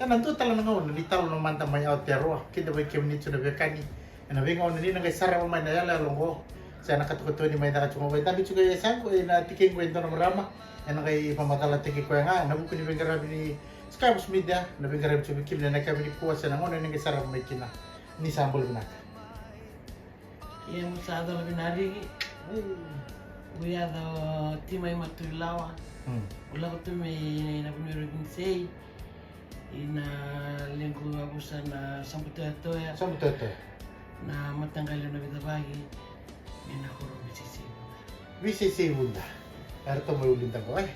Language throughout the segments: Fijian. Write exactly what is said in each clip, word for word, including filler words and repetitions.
Na dua tale na gauna ni talo na mada mai Aotearoa, kida vei kemuni tu na veiwekani. Ena veigauna ni na qai sarava mai na yaloyalo oqo, se na katokatoni mai caka tu ga, vaidabe tu ga e sa qo ena tikei qo e dua na marama. Ena qai vakamacalataki koya ga ena vuku ni veiqaravi ni Sky News Media, na veiqaravi tu vei kemuni ena yakavi nikua se na gauna ni qai sarava mai kina. Ni sa bula vinaka. Ia, au sa yaco Lavinariki. Au yaco Timai Matuilawa. Hmm. Au lako tu mai na vanua e Vinisei. Ina lequ yavusa na Sabutoyatoya. Sabutoyatoya. Na mataqali au na veicavaki. Mai na koro Viseisei Vuda. Viseisei Vuda. Eratou mai Uluidaqo, e?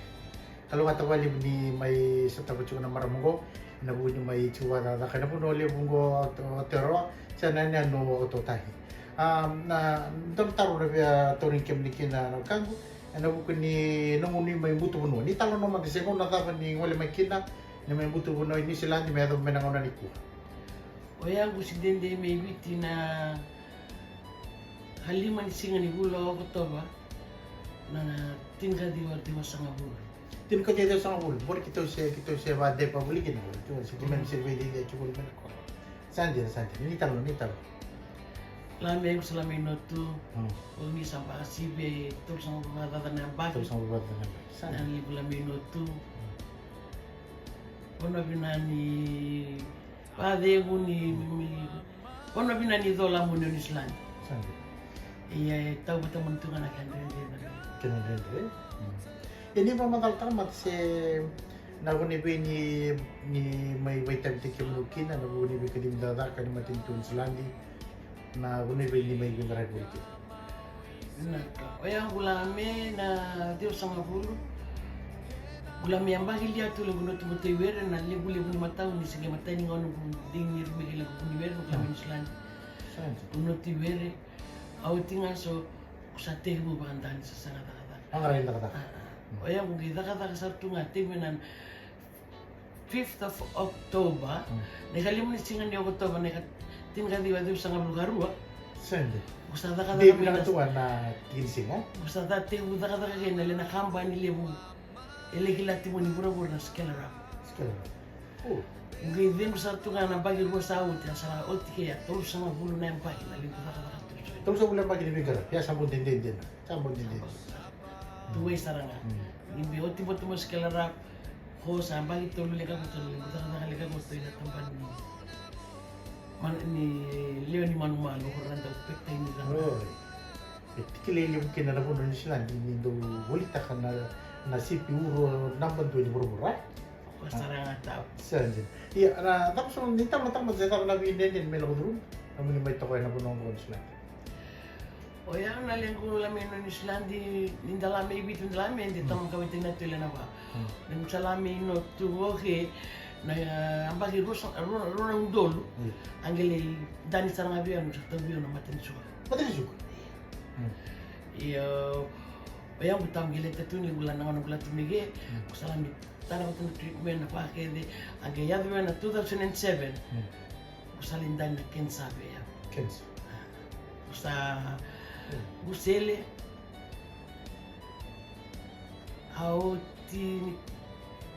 Kalougata vakalevu ni mai sotava tiko na marama oqo ena vuku ni mai tiko vakacakacaka ena vanua levu oqo o Aotearoa, se na yanuyanu o Otautahi. A, na dua na taro na via tauri kemuni kina na wekaqu, ena vuku ni nomu ni mai butu vanua. Ni talo na mada se gauna cava ni gole mai kina, ni mai butu vanua i Niusiladi me yacova mai na gauna nikua. O yau au se dede mai Viti na kalima ni siga ni vula o Okotova, na tinikaciwa ciwasagavulu. Tinikaciwa ciwasagavulu, bori keitou se, keitou se vakadepa voli kina, keitou se kemeni se veiciciyaki voli mai na koro. Sa dina, sa dina, ni talo, ni talo. Lami, au se lami Notu, hmm, o ni sa vakasivi e tolusagavulu vakacaca na yabaki. Tolusagavulu vakacaca na yabaki. Sa dina. Na levu lami Notu. Hmm. Vanua vina ni vacegu ni, ni, ni, vanua vina ni cola muni o Niusiladi. Sa dina. Ia e tauvata muni tu ga na kena dredre na. Kena dredre, e? Mm. Ia ni vakamacalataka mada se na vanua vei ni, ni mai vakaitavitaki kemuni kina, na vanua vei kemuni cakacaka ni matanitu o Niusiladi. Na vanua vei ni mai veiqaravi voli kina. Vinaka. O yau au lami na ciwasagavulu. Au lami yabaki liu tu levu Notu Batoiwere, na levulevu ni matau ni se qai matai ni gauna au digi ni rumeke levu Vuniwere, au lami Niusiladi. Sa dina. Au Notu Iwere. A oti ga so au sa tekivu vakadani sa saga cakacaka. Vaqarai cakacaka. A, a. Mm. O yau au qai cakacaka sara tu ga tekivu na fifth of October, mm, na ikalima ni siga ni Okotova, na ikatinikaciwa ciwasagavulu karua. Sa dina. Au sa cakacaka. Dei vinaka tu ga na tiki ni siga. Au sa tekivu cakacaka kei na lewe ni kabani levu e lai kila tiko mai vuravura na Scaler Up. Scaler Up. O. Au qai cegu sara tu ga na yabaki rua sa oti, a sa oti kei a tolusagavulu na yabaki na levu cakacaka tu. Tolusagavulu na yabaki ni veiqaravi, ia sa bau dede dina. Sa bau dede. Sa bau. Duai sara ga. Mm. Ni qai oti bau tu mai Scaler Up, ko sa yabaki tolu leqa koto, lequ cakacaka leqa koto ina tabana ni, man-, ni lewe ni manumanu, ko ra dau pektai ni ra. Oi. E tiki lelevu kina na vanua o Niusiladi ni dau volitaka na, na sipi uro naba dua ni vuravura. Ko sara ga tau. Sa dina. Ia, na cava so ni tamata, tamata se cava na veidredre me lako curuma na muni mai toka ena vanua oqo o Niusiladi? O yau na lequ lami e Niusiladi, ni da lami e Viti, da lami e de, mm, tamata ka vei tena tu e le na va. Mm. Ni sa lami e Notu, oke, na, eh, yabaki rua sa-, rua, rua na udolu. Mm. A qai lai dani sara ga vei au, sa tauvi au na matanisuka. Matanisuka? Mm. Io, o yau au tau qai lai tatu ni bula na gauna bula tu mai ke, mm, au sa lami tara vata na treatment na vakakece, a qai yaco vei au na two thousand and seven. Mm. Au sa lai dani na kenisa vei au. Kenisa. A, au sa, mm, au sele. A oti ni,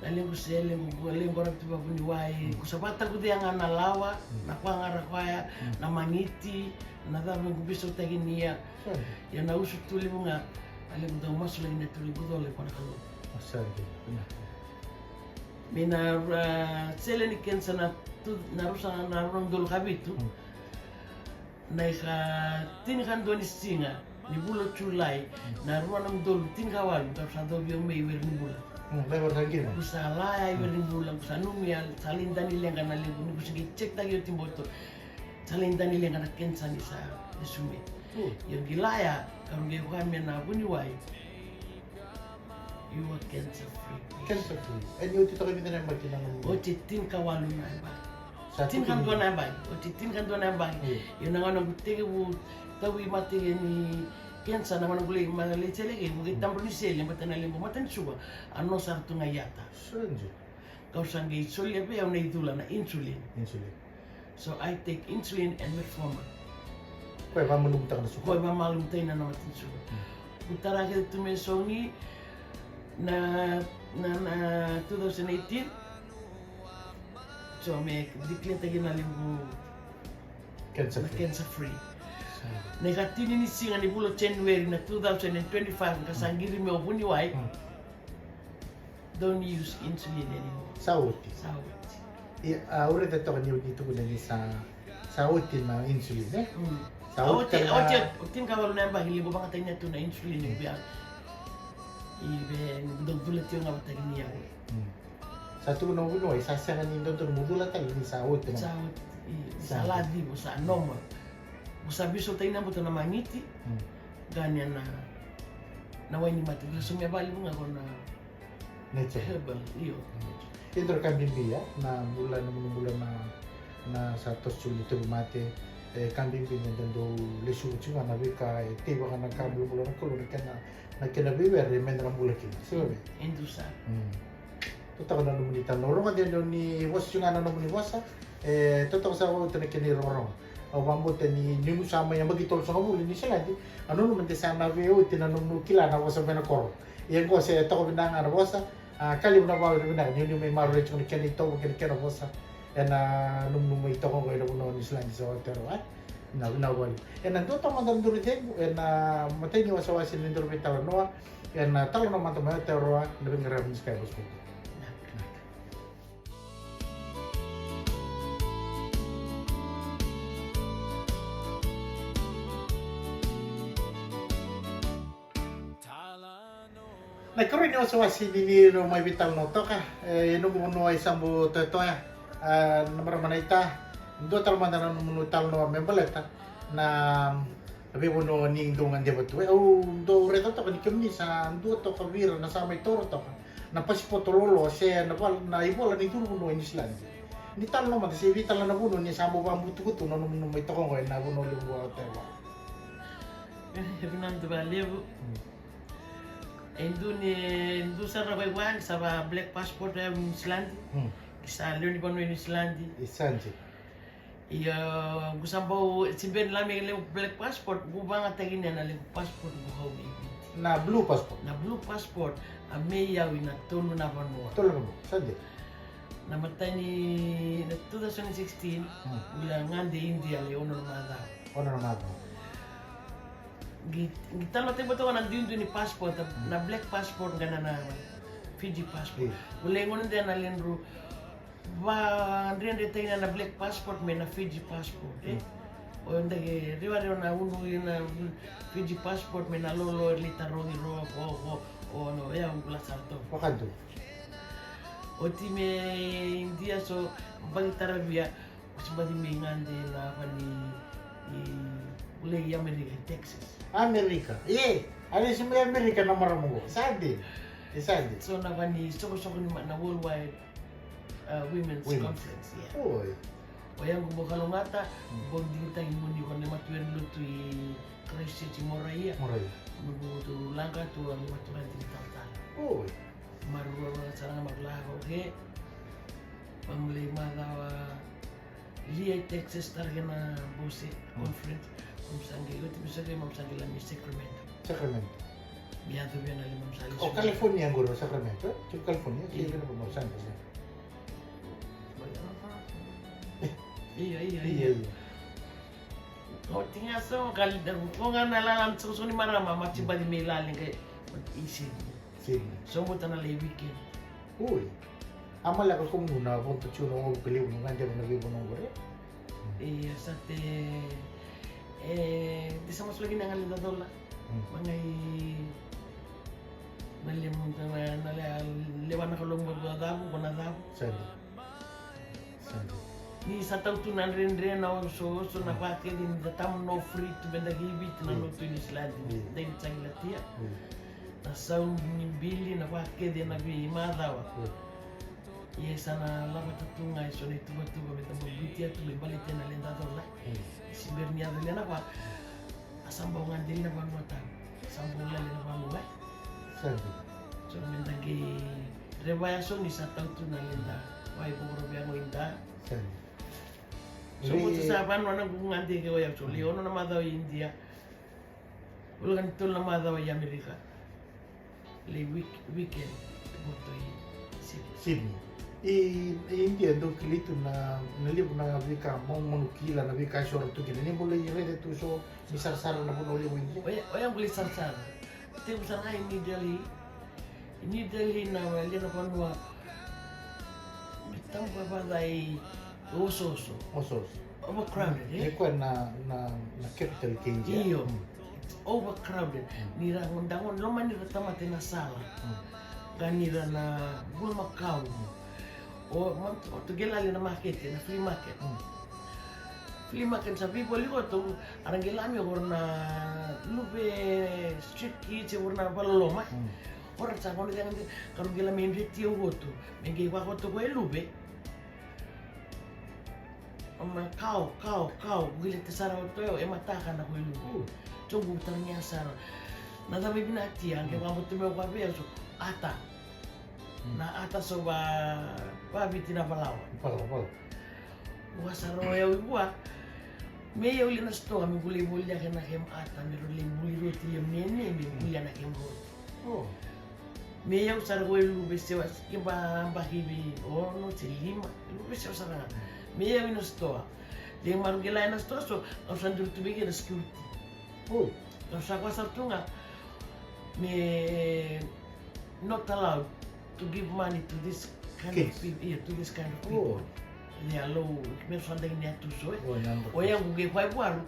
na lequ sele, lequ, lequ rawa tu vakavuniwai. Mm. Au sa vakatakucia ga na lawa, mm, na kwa ga ra kwaya, mm, na magiti, na cava lequ veisautaki ni ya. Sa dina. Ia na usu tu levu ga, a lequ dau masulaki na tu lequ cola i kona Kalou. A, sa dina. Vinaka. Mai na, a, sele ni kenisa na tu, na rusa, na rua na udolu ka vitu. Mm. Na ikatinikadua ni siga ni vula o Julai, mm, na rua na udolu tinikawalu, au sa covi au mai Were ni Bula. Mm, mai Were ni Bula. Au sa laya i Were ni Bula, au sa nanumi au sa lai dani leqa na lequ, niu sa qai check taki oti boto. Sa lai dani leqa na kenisa ni sa lesu mai. Mm. Ia au qai laya, ka rau qai vaka me na vuniwai. You are cancer free. Cancer free. E ni oti toka e vica na yabaki na nomu? Oti e tinikawalu na yabaki. Sa tinikadua na yabaki. Oti e tinikadua na yabaki. Io. Io, na gauna au tekivu tauvi mate ni kenisa, na gauna au lai, ma lai sele ke, au qai tabro ni sele, baleta na lequ matanisuka a no sara tu ga i yata. Sa dina. Kau sa qai solia vei au na icula na insulin. Insulin. So I take insulin and metformin. Koya e vakamalumutaka na suka. Koya e vakamalumutaka na matanisuka. Mm. Au tara kece tu mai Sogi na, na, na two thousand eighteen. So me declare taki na levu cancer free. Na ikatini ni siga ni vula o January na two thousand and twenty-five ka sa qiri me o vuniwai. Don't use insulin anymore. Sa oti. Sa oti. Ia, au raica toka ni oti, tukuna ni sa sa oti na insulin, e? Sa oti, oti, oti. Tinikavalu na yabaki levu vakatakina tu na insulin via. I ve ni dau cula tio ga vata kina. Sa tukuna o vuniwai sa sega ni dodonu mo cula tale ni sa oti na. Sa oti. Sa laci, o sa normal. O sa viso tai na buta na magiti. Gani na na wai ni mate, o sa somia vale vuga ko na nature herbal, io. E dua ka bibi ya na bula, na bula na sa toso ni tauvimate. E ka bibi ni da dau lesu tiko ga na veika e tei vaka na ka bulabula na Kalou, na kena na kena veiwere me da na bula kina. Sega vei? E dua sa. Totoka na nomuni tano. Rogoca e dua ni vosa tiko ga na nomuni vosa. E totoka sa oti na kena irogorogo. Au vakabauta ni niu sa mai yabaki tolusagavulu i Niusiladi, au nanuma de sa na veioti na nomuni kila na vosa mai na koro. Ia qo se toka vinaka ga na vosa. A ka levu na vavinavinaka niu mai maroroi tiko na kena itovo kei na kena vosa. Ena nomuni mai toka qo ena vanua o Niusiladi sa oti rawa. Na vinaka valevu. Ena dua toka mada na duru cegu ena matai ni wasewase ni duru veitalanoa. Ena talanoa mada mai o Aotearoa na veiqaravi ni Sky News. Na ikarua ni wasewase ni ni rau mai veitalanoa toka, e, e noqu vanua i Sabu Toetoe, a, na marama naita, dua tale mada na nomuni talanoa me baleta na, na veivanua ni dau gadeva tu. E, au dau raica toka ni kemuni sa dua toka vei ira na sa mai taura toka na pasipoto lolo se na val-, na ivola ni curu vanua i Niusiladi. Ni talanoa mada se vei tale na vanua ni sa bau vabutuku tu na nomuni mai toka qo ena vanua levu o Aotearoa. E vinaka vakalevu. E dua ni, dua sara na vaiwai, sa va black passport ya Niusiladi. Ki sa lewe ni vanua i Niusiladi. I Sadi. Ia, qu sa bau, se bera ni lami levu black passport, qu vagataki ni na levu passport qu hau mai Viti. Na blue passport? Na blue passport, a mai au ina tolu na vanua. Tolu na vanua, Sadi. Na matai ni, na two thousand sixteen, qu lai gade India lai ono na macawa. Ono na macawa. Qi, qi talo tiko toka na duidui ni passport, na black passport, qai na, na Fiji passport. Io. Qu lai gone de na lendru, va dredre taina na black passport me na Fiji passport, e. O dake rewarewa na unu ina Fiji passport me na lolo e lai tarogi ro, ko, ko, o no, e au bula sa to. Vakadu. Oti me India so, baki taravia, Kusi baci me gade na vani i, i, ule i Amerika, i Texas. Amerika, e, a lesi mai Amerika na marama qo. Sa dina. E sa dina. So na vani sokosoko ni ma-, na Worldwide, uh, Women's Conference, yeah. Oi. O yau qo bau kalougata, bau digitaki muni ko na matua ni lotu i Christchurch i Maraia. Maraia. Noqu tu laga tu a ni matua ni talatala. Oi. Maroroi sara ga mai lako, okay. Vamulei macawa lia i Texas tara kei na bose conference. Mamu sa qai oti me sa qai mamu sa qai lami Sacramento. Sacramento. Me yaco vei na lima mamu sa lesu. O California qori o Sacramento, e? Tiko California, se vei na mamu sa qai. Io, io, io. Oti ga so, qai, ko ga na lala na sokosoko ni marama, ma tiko baci me lale qai. Isi. Sydney. So mo tana lai weekend. Oi. A maleka ko mu na vodo tiko na ovu ka levu na gade na veivanua qori. E, sa te, e, de sa masulaki na gali da dola. Magai na lemu, na, na le, lewa na kalomu ko na cavu, ko na cavu. Sadi. Ni sa tau tu na dredre, na osooso, na vakakece ni da tamu no free tu me da ki Viti na lotu i Niusiladi. Da ini sagilatia. Na sau ni bili, na vakakece na veimacawa. Ia sa na lavata tu ga e so na ituvatuva me da bau biutia tu me baleti na leda cola. Se bera ni yaco le na va. A sa bau gadeli na vanua tau. Sa bau lale na vanua e. Sadi. So me da qai revaya so ni sa tau tu na leda. Wai vokoro via go i da. Sadi. So mo tu sa vanua na qu gade ke o yau so le ono na macawa i India. Ula ga ni tolu na macawa i Amerika. Le week-, weekend. Mo tu i Sydney. Sydney. I, i India dau kilai tu na, na levu na veika manumanu kila, na veika e soro tu kina. Ni bula i raica tu so ni sarasara na vanua levu India. Oya, oya bula i sarasara. Tevu sara ga i New Delhi. I New Delhi na lia na vanua. Tamu vavaca i osooso. Osooso. Overcrowded, eh? Ni koya na, na, na capital kei India. Io. Mm. It's overcrowded. Mm. Ni ra dago loma ni ra tamata ena sala. Mm. Ga ni ra na bula makau. Mm. O, ma, o tu gelali na makete, na flea market. Mm. Flea market sa vivoli koto, ara gelami o ra na luve street kids, o ra na valoloma. Mm. O ra sa vano cega de, ka ru gelami e dreti o koto. Me qai vakoto ko e luve. Oma, kao, kao, kao, gile te sara o toyo, e mataka na ko ilu. Mm. Togu tarogia sara. Na cava i vinatia, ke, mm, vakaboto me o kavea so, ata. Mm. Na ata so va, vaviti na valawa. Valawa, valawa. Ua sara o yau i vua. Me yau lia na sitoa, me gulei volia ke na kem ata, me ro lei buli roti lia mene, me, mm, bulia na kem roti. Oh. Me yau sara ko e luve sewa, ke ba, ba hivi, ono, se lima, luve sewa sara ga. Me yau ina sitoa. Le maru ke la ina sitoa, so, au sa duru tu beke na security. Oh. Au sa kwa sa tu ga, me not allowed to give money to this kind of people, yeah, to this kind of people. Oh. Ni a low, me so anda ni a tu so, eh. Oh, nanda. O yau ke fai buaru,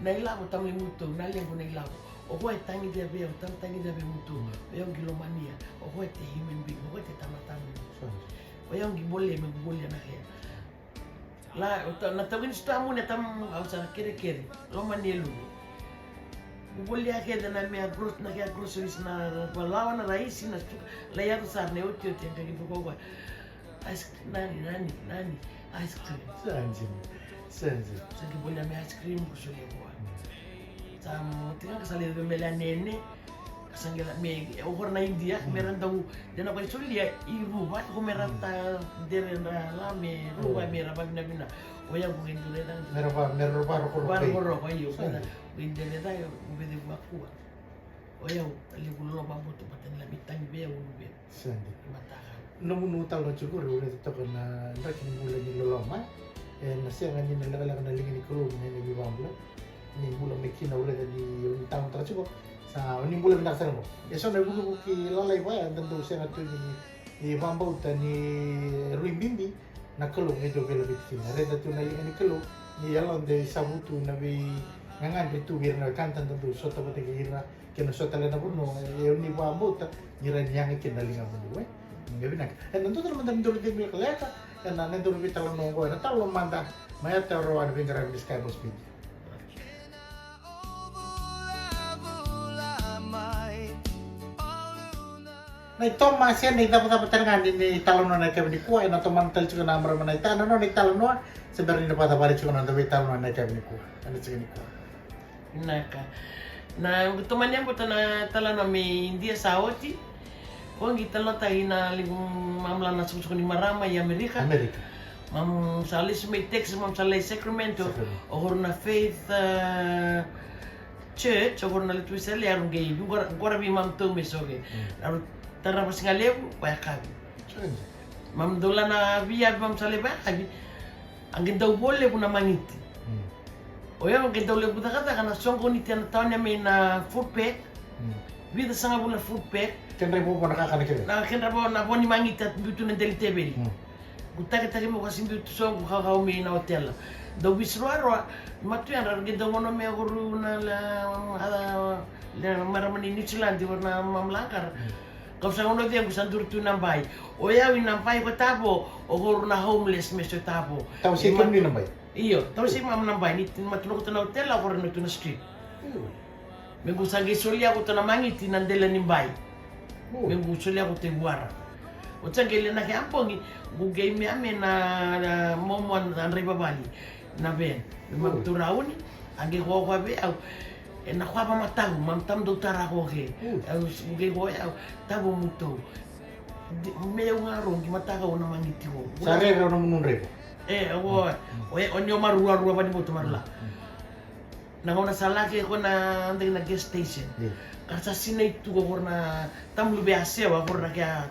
na ilavo tamai mutou, na levu na ilavo. O koya e tagica vei au, tamu tagica vei mutou. Mm. O yau qi lomania, o koya e te human being, o koya e te tamata muni. Sure. O yau qi bole, me qi bole na kea. La, o ta, na tauni sitoa muni, tamu, au sa kerekere, lomani e luve. Qi bolia kece na mea gro-, na kea groceries, na, na valawa, na raisi, na suka, la yaco sara na otioti, e qai qi buka koya. Ice cream, nani, nani, nani, ice cream. Sa dina, sa dina. Sa qi bolia me ice cream, ko solia vua. Mm. Sa mo tiga ka sa lewe me lea nene. Sa qi la me, o kora na India, mm, me ra dau, dena ko i solia i ruva, ko me ra, mm, ta, dere ra la me ruva, mm, me ra vavinavina. O yau ko qai dure ra. Me ra va, me ra varokoroko. Varokoroko, io. Sa dina. Ko qai dere ra, ko vece vua kua. O yau, levu loloma boto, bata ni la me tagi vei au, luve. Sa dina. Mataka. Nomuni talo tiko, ri raica toka na draki ni bula ni loloma. E na sega ni na lekaleka na liga ni Kalou, na, na veivakabula. Ni bula mai kina, au raica ni, ni talo tara tiko. Sa, ni bula vinaka sara qo. E so na vukivuki lalai vaya, da dau sega tu ni, ni vakabauta ni rui bibi. Na Kalou qai dau veilaveti kina. Raica tu na liga ni Kalou, ni yaloda e savu tu na veigagadre tu vei ira na wekada, da dau sota vata kei ira, kei na so tale na vanua, e, ni vakabauta ni ra ni yaga kina na ligamuni, e. Ni vinaka. E na dua tale mada na dau raici lekaleka, e na, na dau veitalanoa oqo, e na talanoa mada mai Aotearoa, na veiqaravi ni Sky Boss Media. Na itoma se na icavacava tale ga ni, ni talanoa na yakavi nikua, e na tomana tale tiko na marama na ita, na nona italanoa, se bera ni na vakacavara tiko na noda veitalanoa na yakavi nikua, e na tiko nikua. Vinaka. Na, au tomani a bota na talanoa mai India sa oti. Ko qi talanoataki na liga, mam la na soqosoqo ni marama i Amerika. Amerika. Mam sa lesu mai Texas, mam sa lai Sacramento. Sacramento. O koro na Faith, uh, Church, o koro na letu i Sele, aru qai, qora, qora vei mam tou me soke. Mm. Aru tarava siga levu, vayakavi. Sure. Mam dau la na viavi, mam sa lai vayakavi. A qai dau vo levu na magiti. Mm. O yau a qai dau levu cakacaka na soqoni tia na tawane mai na food pack. Mm. Vica sagavulu na food pack. Kedra i vovo na kakana kece. Na kedra vo na vo ni magiti a biu tu na deli teveli. Mm. Qu takitaki me qu a si biu tu soqu kakau mai na otela. Dau visi roaroa, matu yadra qai dau gono me qu ru na la, a, la marama ni New Zealand, o na mam la qara. Mm. Kau sa gono cegu sa duru tu na bai. O yau i na bai ko tavo, o koru na homeless me so tavo. Tau sei kemuni na bai? Io, tau sei mam na bai, ni matu na koto na otela, o koru na tu na street. Io. Me qu sa qai solia koto na magiti na dela ni bai. Io. Me qu solia koto i vuara. O sa qai le na ke a bogi, qu qai me a me na, na momo na draiva vali. Na ven. Me mam tu rauni, a qai kokoa vei au. E na koa vamatau, mam tam dau tara ko ke. Au, qu qai ko au, tavo mutou. Di, me au ga rogi, mataka au na magiti ko. Sa rere au na munu draiva. E, o, o, o ni o maru ruarua vani moto maru la. Mm. Na gauna sa laki e ko na daki na gas station. Io. Ka sa sinai tu ko na tamu luve a sewa ko na kea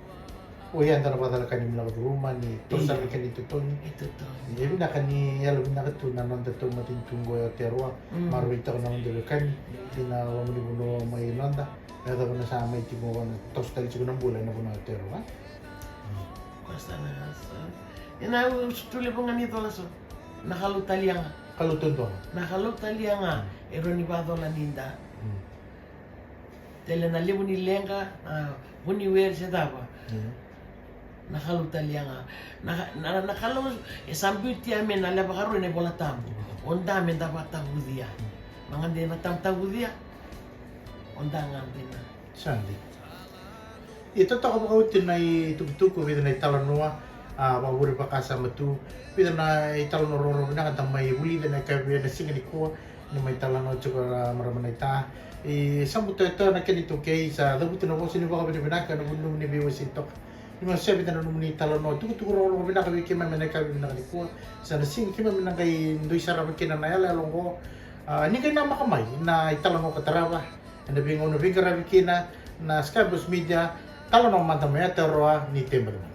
O ya da na vakacalaka ni vinaka curuma ni toso sara na kena itotogi. Itotogi. E vinaka ni yalo vinaka tu na noda taumata ni tu qo e Aotearoa. Maroroi toka na noda veiwekani ina loma ni vanua mai noda. E yacova na sa mai tiko qo na toso tale tiko na bula ena vanua e Aotearoa. Koya sara ga sa. Ena au sutu levu ga ni cola so. Na Kalou talia ga. Kalou talia ga. Na Kalou talia ga. E rau ni vacola ni da. Tele na levu ni leqa, na vuniwere se cava. Na Kalou talia ga. Na, na, na Kalou e sa biutia me na lewa vakarua ena iVola Tabu. O da me da vakatavucia. Ma ga dina na tabu tavucia. O da ga dina. Sa dina. Ia totoka vakaoti na itukutuku, vica na italanoa, a, vakavure vakasama tu, vica na italanoa rogorogo vinaka da mai vulica ena yakavi ena siga nikua, ni mai talanoa tiko na marama naita. I sa butoetoa na kena iTaukei, sa cavuti na vosa ni vakavinavinaka ena vuku ni nomuni veiwasei toka. Ni mai solia vica na nomuni italanoa, tukutuku rogorogo vinaka vei keimami ena yakavi vinaka nikua. Sa na siga keimami na qai dui sarava kina na yaloyalo oqo. A, ni qai namaka mai na italanoa ka tarava ena veigauna veiqaravi kina na Sky Blues Media, talanoa mada mai Aotearoa, ni tei bale mai.